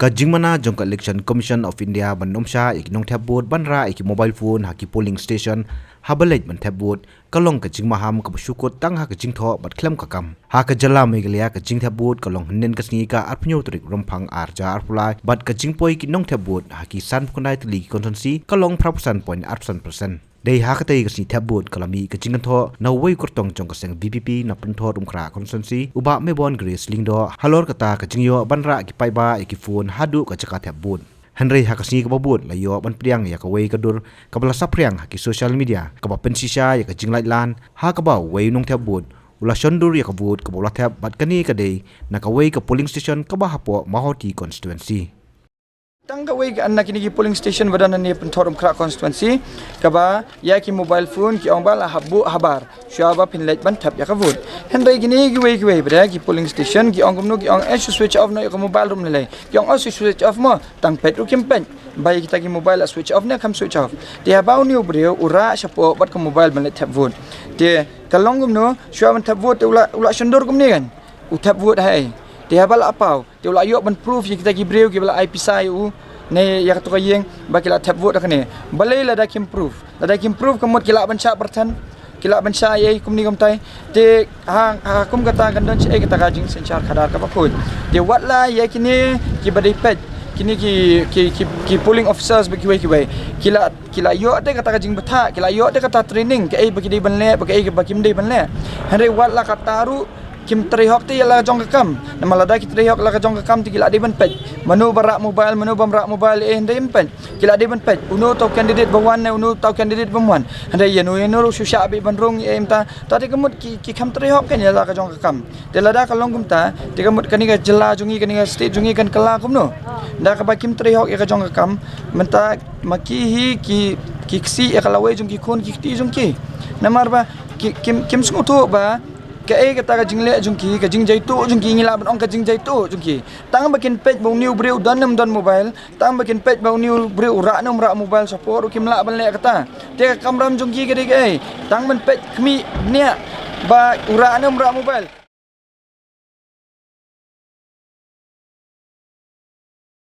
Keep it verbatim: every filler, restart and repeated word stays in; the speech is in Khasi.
Ka jingmana jong ka Election Commission of India ban ym shah ïa ki nongthep vote ban rah ïa ki mobile phone ha ki polling station haba leit ban thep vote ka long ka jingmaham kaba shu kut tang ha ka jingthoh bad khlem ka kam. Ha ka jylla Meghalaya ka jingthep vote ka long hynnin ka sngi ka arphew tarik Rymphang arhajar arphew lai bad ka jingpoi ki nongthep vote ha ki sanphew khyndai tylli ki constituency ka long phra phew san point ar phew san percent. Dei ha katei ka sngi thep vote ka la mih ka jingkynthoh na uwei u kyrtong jong ka seng V P P na Pynthorumkhrah constituency, u Bah Maybon Grace Lyngdoh, halor kata ka jingïoh ban rah ki paidbah ïa ki phone haduh ka jaka thep vote. Hynrei ha ka sngi kaba bud la ïoh ban pdiang ïa kawei ka dur kaba la saphriang ha ki social media kaba pynshisha ïa ka jinglait lan, ha kaba uwei u nongthep vote u la shon dur ïa ka vote kaba u la thep bad kane ka dei na kawei ka polling station kaba hapoh Mawhati constituency. Tang kawei ka na kine ki polling station ba don hangne Pynthorumkhrah constituency kaba ïa ki mobile phone ki ong ba la hap buh habar shuwa ba phin leit ban thep ïa ka vote. Hynrei kine kiwei kiwei ba da ki polling station ki ong kumno, ki ong eh shu switch off noh ïa ka mobile ruh ym lei lei. Ki ong oh shu switch off mo, tang peit ruh kim peit ba ïa kita ki mobile la switch off ne kam switch off. Te haba une u briew u rah shapoh bad ka mobile ban leit thep vote, te ka long kumno, shuwa ban thep vote te u la, u la shon dur kumne kan, u thep vote ha ei. Te haba la paw te u la ïoh ban proof ïa kita ki briew kiba la ai pisa ïa u ne ïa kato ka ïing ba ki la thep vote ha kane. Balei? Lada kim proof, lada kim proof ka mut ki lah ban shah pyrthan, ki lah ban shah ïa ei kumne kumtai. Te ha, ha kum kata kan don shaei kata ka jingsynshar khadar kaba khuid. Te wat la ïa kine kiba dei peit, kine ki, ki, ki, ki polling officers ba kiwei kiwei, ki la, ki la ïoh te kata ka jingbthah, ki la ïoh te kata training kaei ba ki dei ban leh bad kaei ba kim dei ban leh. Hynrei wat la kata ruh kim trei hok te ïa la ka jong ka kam. Namar lada ki trei hok la ka jong ka kam te ki la dei ban peit mano ba rah mobile, mano bym rah mobile, eh, hynrei ym peit. Ki la dei ban peit uno uta u candidate ba wan ne uno uta u candidate bym wan. Hynrei ïano ïano ruh shu shah beit ban rung, eh, mynta. Ta te ka mut ki, ki kham trei hok kan ïa la ka jong ka kam. Te lada ka long kumta te ka mut kane ka jylla jong ngi, kane ka state jong ngi kan kylla kumno? Da kaba kim trei hok ïa ka jong ka kam. Mynta ma ki hi ki, ki ksih ïa ka lawei jong ki khun ki kti jong ki. Namar ba ki, kim, kim sngewthuh ba kaei kata ka jingleh jong ki, ka jingjaituh jong ki, ngi lah ban ong ka jingjaituh jong ki. Tang ba kin peit ba une u briew u don ne ym don mobile, tang ba kin peit ba une u briew u rah ne ym rah mobile, shapoh ruh kim lah ban leh kata. Te ka kamram jong ki ka dei kaei? Tang ban peit khmih bniah ba u rah ne ym rah mobile.